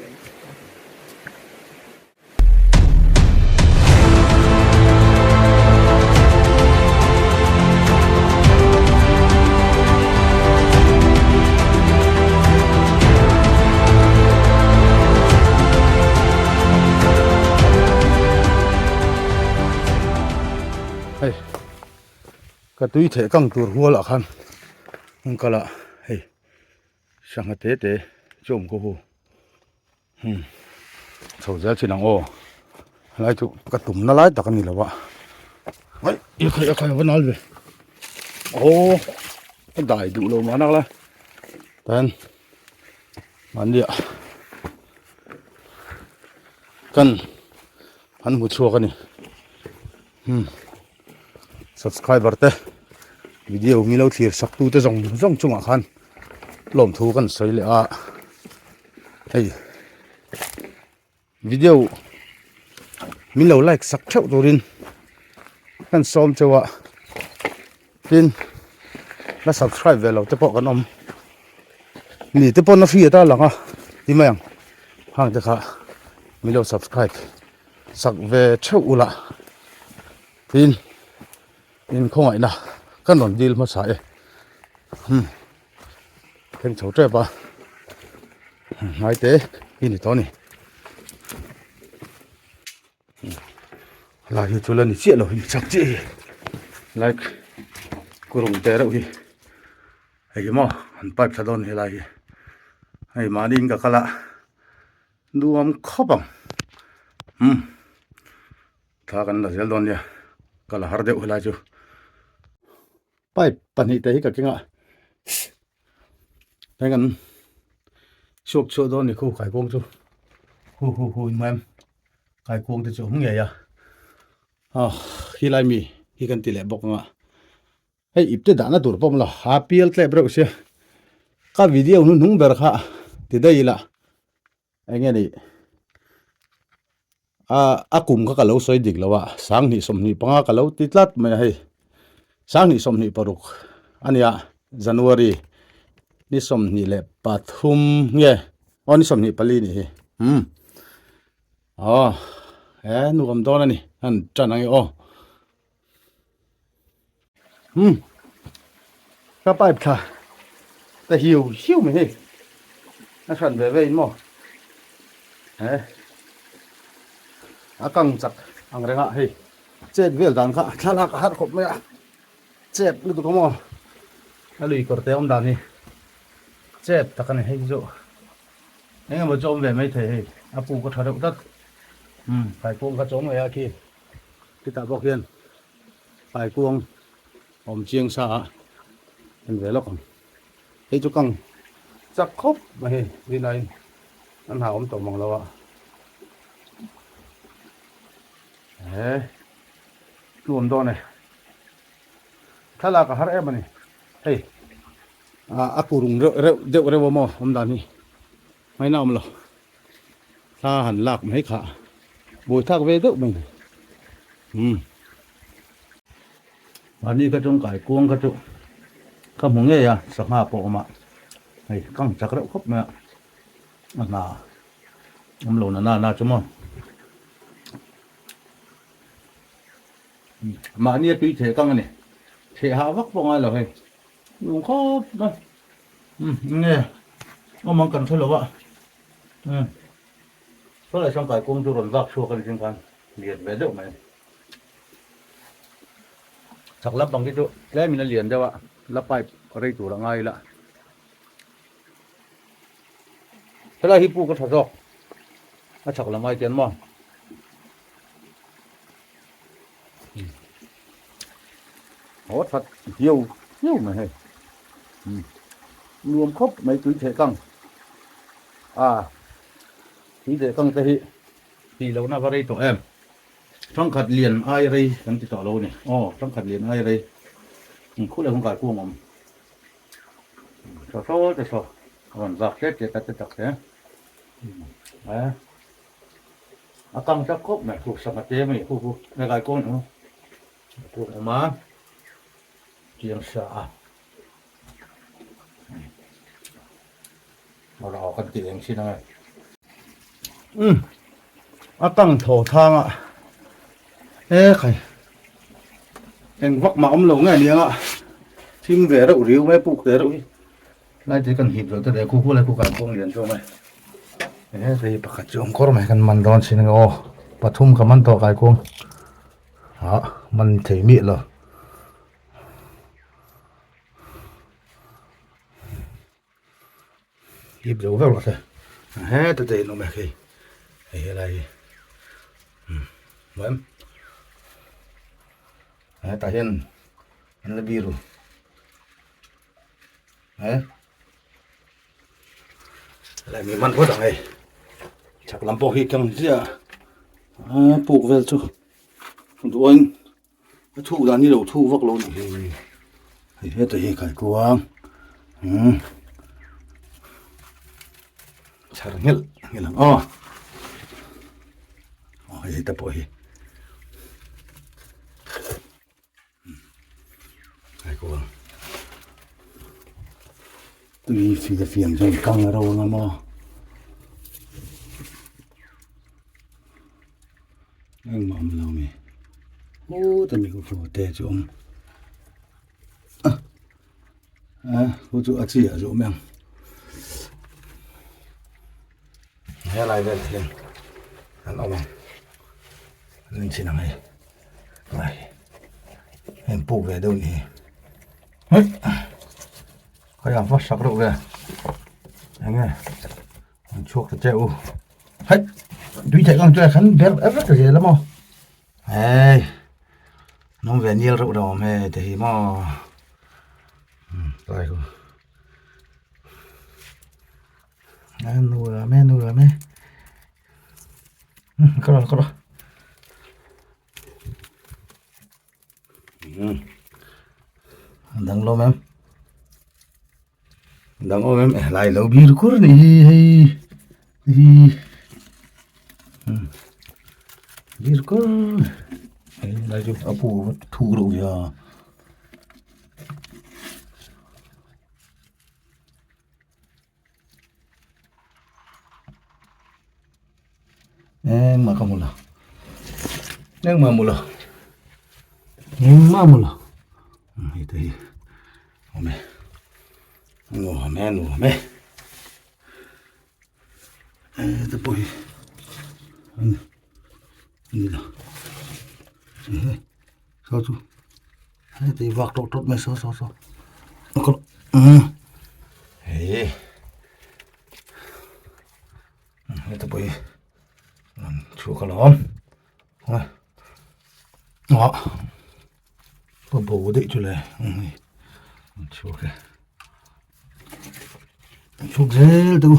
Hei ka tui theh kang tur hual ah khan an kal a hei sangha te te chu awm khaw hu. Hmm chho zel chin ang aw helai chu ka tum na lai tak a ni lo a ai i khai a khai a va nal ve aw ka dai duh lo mah nak la tan mahni ah kan an hmu chhuak a ni hmm subscriber te video mi lo thlir sak tu te zawng zawng chungah khan lawmthu kan sawi leh a. Hei video min lo like sak theuh turin kan sawm cheu a tin la subscribe ve lo te pawh kan awm mi te pawn a hriat a lang a ti mai ang hang te kha min lo subscribe sak ve theuh ula tin in khawngaihna kan rawn dil hmasa e hmm. Thleng chho tep a hnai te hi ni tawh a ni lai hi chu la ni chiah lo hi chak chiah hi like kurung te reuh hi hei hi maw an pipe thla dawn helai hi hei mahni in ka kal a nuam khawp ang umm thla kan la zel dawn nia ka la har deuh helai chu. Pipe pahnih te hi ka keng a heng an chhuak chhuah dawn ni khu kaikuang chu hu hu hu in hmuh em kaikuang te chu a awm ngei a ah helai mi hi kan ti leh bawk ang a hei ip te dahna tur pawh a awm lo a pial tlep reuh sia ka video hnuhnung ber kha ti daih ila. Eng nge nih? A a kum kha ka lo sawi dik lo a, 2025 ka lo ti tlat mai a hei. 2026 a nia, January ni 23 nge aw ni 24 nih hi. Umm aw he nuam dawn a ni, han tan ang e aw. Umm ka pipe thla ta hiu hiu mai hei a hran ve ve in maw he a kang chak ang reng a hei chet vel dan kha thlalak a har khawp mai a chep lutuk a maw a lui kawr te awm dan hi chep tak a ni hei chu eng emaw chu awm ve mai thei hei a puk a tha reuh tlat umm kaikuang kha chawm ngei a khi chutah bawk hian. Kaikuang awm chiang sa a en ve lawk ang. Hei chu kang chak khawp mai hei rinaiin an ha awm tawh mang lo a. He nuam dawn e. Thlalak a har em a ni. Hei a kurung reuh reuh deuh reuh a maw awm dan hi ngaihna awm lo. Thla han lak mai kha buaithlak ve deuh mai ni. Umm. Mahni ka tawngkai kuang kha chu ka hmu ngei a, sangha pawh awm a, hei kang chak reuh khawp mai a, a hna awm lo na na na chu maw. Mahni a tui theh kang a ni, theh hah vak pawh ngai lo hei, lung khawp mai. Umm nge awm ang kan hre lo a, umm saw leh tangkai kawng chu rawn vak chhuak a ni thin khan lian ve deuh mai. Chak lampang khi chu tlem in a lian deuh a, la pipe rei tur a ngai ila. Helai hi puk a tha zawk a chak lam ai tian maw. Aw that hiu hiu mai hei. Nuam khawp mai tui theh kang. A tui theh kang te hi tih lohna va rei tawh em. Thangkhat lian ai rei kan ti tawh lo a ni. Aw thangkhat lian ai rei. Khu leh hung kai kung awm. Thaw thaw te thaw. A rawn vak hret hret a te tak hle. A a kang tak khawp mai khu sangha te mai khu khu nge kai kung hu. Kung awm a chiang sa a. Rawh kan ti eng sin ang e. Umm a kang thaw thang a e khai eng vak mah awm lo nge aniang a thim ve reuh riu mai puk te reuh hi lai te kan hip zo te leh khu khu lai khu kan kawng lian zawk mai he hei pakhat chu awm kawr mai kan man dawn chin ange aw pathum ka man tawh kai kawng ah man thei miah lo. Hip zo vek rawh se heta te in awm e khi hei helai hi umm hmu em hetah hian an la biru he helai mi man phawt ang hei chhak lam pawh hi kang chiah a puk vel chu duhin. A thuk dan hi lo thuk vak lo a ni hi hei heta hi kaikuang umm chhar nghelh nghelh ang aw aw hei heta pawh hi kaikuang tui fia fiam chuan kang a ro ang a maw. Engmah awm lo mi hut a ni ku te chu awm a a khu chu a chi ah chu awm ang helai vel hian an awm ang an inchhin ang hei ai heng puk ve deuh ni hi hei khawiah va sak reuh ve enge an chhuak ta che u. Hei tui theih kang chuan khan ber er vek zel a maw hei nung ve nial reuh reuh awm hei te hi maw tlai chu a nuam e nuam e ka rawn ka rawn dang lawm em. Dang awm em helai lo bir kur ni hi hei hi bir kur hei lai chu a pu thu reuh hi a. Engmah ka hmu lo engmah hmu lo engmah hmu lo hei te hi awm e nuam e nuam e heta pawh hi a ni lo saw chu heti vak tawh tawt mai saw saw saw hei heta pawh hi an chhuak alawm ah ka bo daih chu le an chhuak e an chhuak zel te u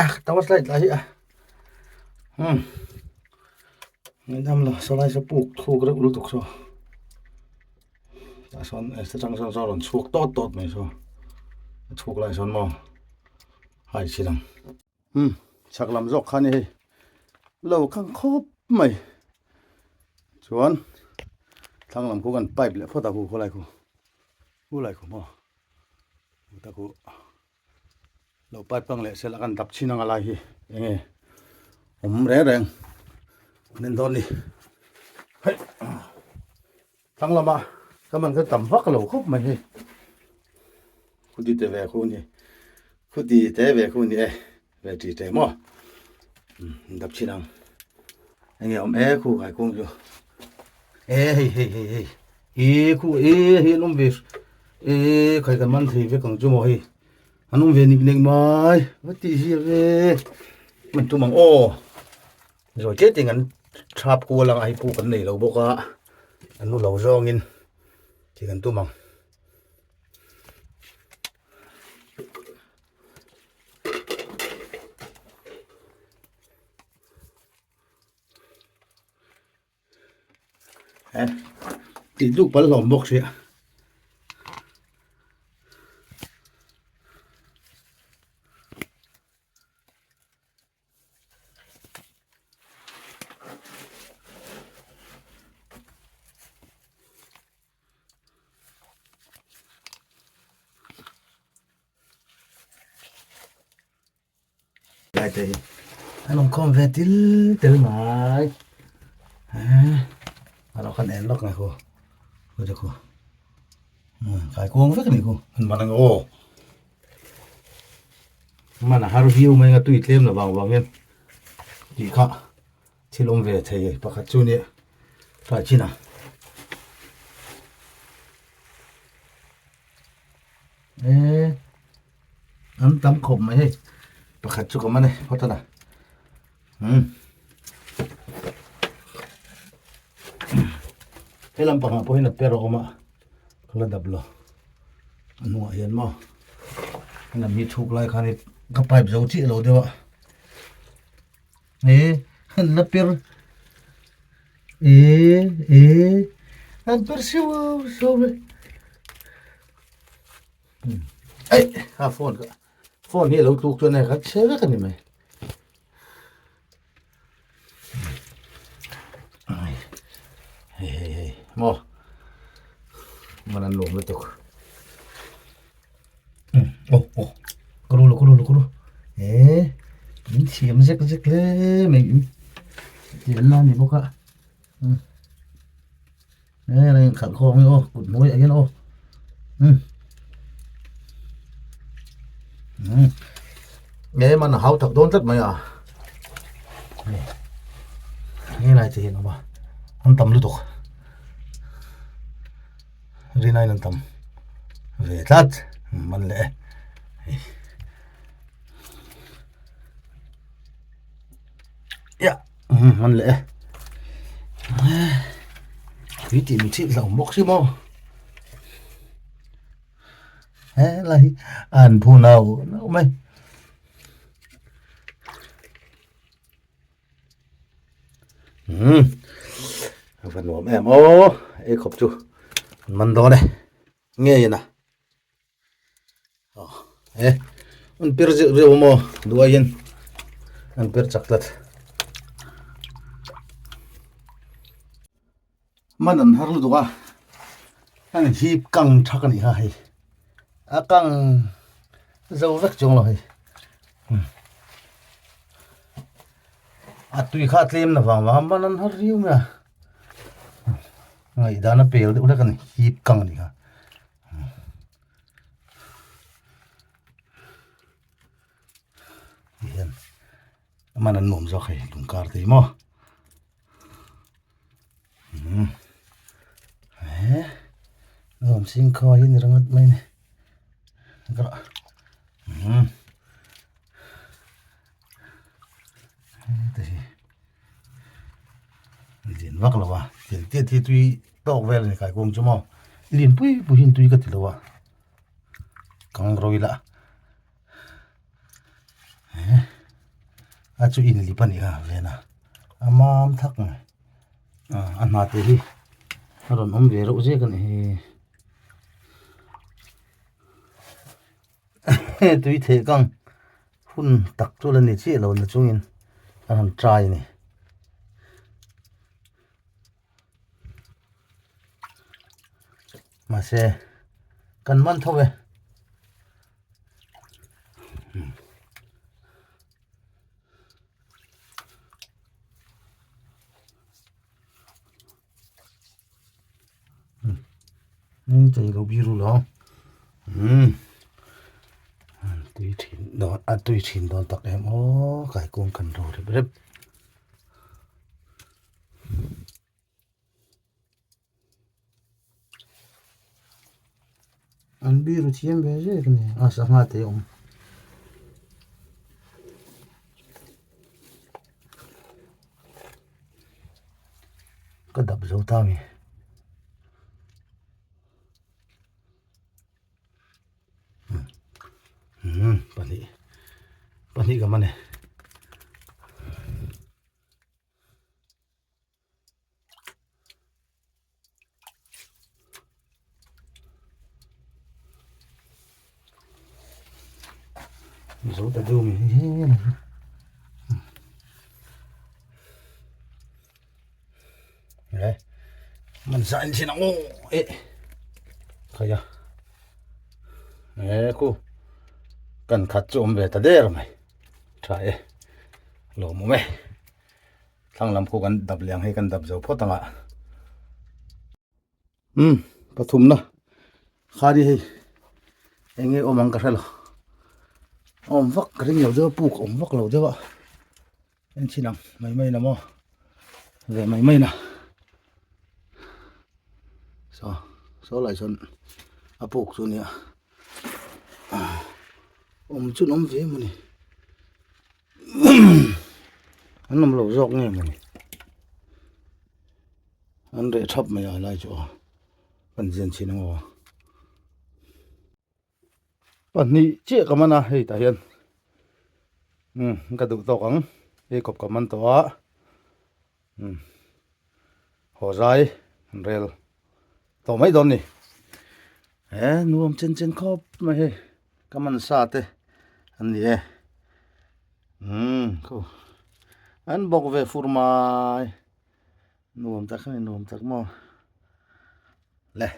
ah tower slide lah hi a um ngaihdam lo sawlai saw puk thuk reuh lutuk saw tah sawn atang sawn sawn a rawn chhuak tawt tawt mai saw a chhuak lai sawn maw hai chhin ang um chhak lam zawk kha a ni hei lo kang khawp mai chuan thlang lam khu kan pipe leh phawt a khu khawlai khu khulai khu maw ta khu. Lo pipe kang leh sela kan dap chhin anga lai hi enge awm reng reng an en dawn ni hei thlang lama ka man kha tam vak lo khawp mai hei khuti te ve khu ni khuti te ve khu ni e ve ti te maw dap chhin ang enge awm e khu kai kung chu e hei hei hei hei e khu e hei an awm ve e khai kan man thei vek ang chu maw hei An awm ve nik nek mai va tih zia ve man tum ang aw zawi tlem tlem an thap kual anga hei puk an nei lo bawk a an nu lo zawngin tih kan tum ang. Tih duk pal hlawm bawk sia. Lai te hi an awm khawm ve til tel mai. A lo khan en lawk nge khu. Khu te khu. Kai kuang vek ani khu. An man ang aw. Man a har viau mai nga tui tlem lo vang vang hian tih kha thil awm ve thei pakhat chu nia try chin a. E an tam khawp mai hei pakhat chu ka man e phawt a na um he lampangah pawh hian a per a awm a ka la dap lo a hnungah hian maw he lam hi chhuk lai khan ka pipe zo chiah lo deuh a e an la per e e an per siau siau mai ei a phone ka phone hi a lo tluk chuan hei kha chhe vek a ni mai. Hei hei hei maw man an lawm lutuk oh oh ka ru lo ka ru lo ka ru e min thiam zek zek hle mai in tian la ni bawk a e la in khalh khawm hi aw kut hnuai ah hian aw um um e man a hau tak dawn tlat mai a he lai te hian awm a an tam lutuk rinaiin an tam ve tlat man leh e ya man leh e tui tih mi thih hlauh bawk si maw he lai hi an phu nau nau mai um a va nuam em aw ei khawp chu an man dawn e ngei a na. E an per zeuh zeuh a maw duaiin an per chak tlat man an har lutuk a an hip kang thak a nih kha hei a kang zo vek chuang lo hei a tui kha a tlem na vang vang a man an har riau mai a ngaihdan a pel deuh hlek a ni hip kang a nih kha. Hian man an nuam zawk hei lung kar te hi maw umm he nuam chhing khaw hi ni ringawt mai ni umm heta hi lian vak lo a tiang chiah hi tui tawk vel a ni kaikuang chu maw lian pui pui hian tui ka ti lo a kang ro ila eh a chu in lip a ni kha ven a a mam thak mai a hna te hi a rawn awm ve reuh zek a ni hi. Tui theh kang hun tak chu la ni chiah lo na chungin a rawn try a ni. Mahse kan man tho e. Chei lo biru lo umm tui thin dawn a tui thin dawn tak em aw kaikung kan ro rep rep. An biru thiam ve zek a ni a sangha te a awm. Ka dap zo ta mi. Hmm, pahnih. Pahnih ka man e. Zo ta deuh mai hi he man sa in chin ang aw e khaia e khu kan khat chu awm ve ta der mai. Tha e. Lawmawm e. Thlang lam khu kan dap leh ang hei kan dap zo phawt ang a. Umm pathumna khari hei eng nge awm ang ka hre lo. A awm vak ka ring lo deuh a puk a awm vak lo deuh a. En chhin ang mai mai na maw ve mai mai na. Saw saw lai sawn a puk chu a nia. Awm chu an awm ve mawni an awm lo zawk nge mawni an reh thap mai a helai chu aw kan zian chhin ang aw pahnih chiah ka man a hei tah hian umm ka duh tawk ang hei kawp ka man tawh a umm haw zai an rel tawh mai dawn ni he nuam chen chen khawp mai hei ka man sa te an ni e umm khu an bawk ve fur mai nuam tak a ni nuam tak maw le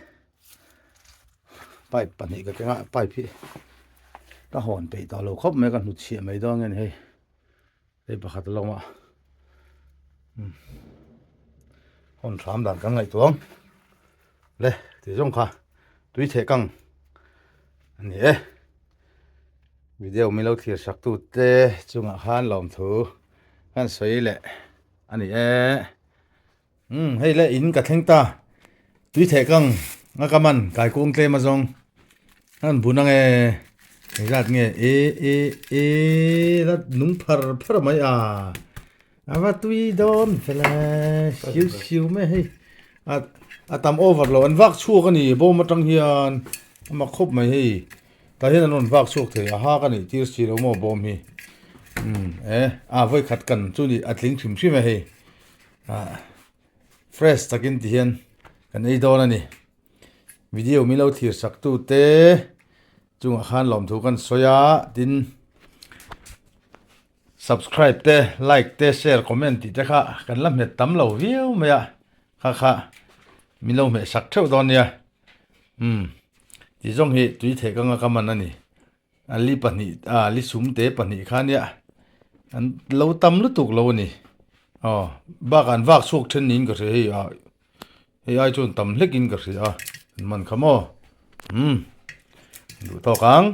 pipe pahnih ka keng a pipe hi ka hawn peih tawh lo khawp mai ka hnutchhiah mai dawn nge ni hei. Hei pakhat a lawm a hawn hram dan kan ngaihtuah ang le tih zawng kha tui theh kang a ni e video min lo thlir sak tu te chungah khan lawmthu kan sawi leh a ni e umm hei le in ka thleng ta tui theh kang a ka man kaikuang tlem a zawng an bun ang e engzat nge e e e la nung phar phar mai a a va tui dawn fel e siu siu mai hei a a tam over lo an vak chhuak a ni bawm atang hian a mak khawp mai hei tah hian an rawn vak chhuak thei a ha ka neih tir si lo maw bawm hi umm e a vawikhat kan chu ni a tling hrim hrim e hei. Ah fresh takin ti hian kan ei dawn a ni video min lo thlir sak tu te chungah khan lawmthu kan sawi a tin subscribe te like te share comment tih te kha kan la hmet tam lo viau mai a kha kha min lo hmeh sak theuh dawn nia umm tih zawng hi tui theih ka nga ka man a ni. A li pahnih ah li sum te pahnih kha nia an lo tam lutuk lo a ni aw bakah an vak chhuak then niin ka hria hei ah hei ai chuan tam hlek in ka hria a an man kha maw umm duh tawk ang.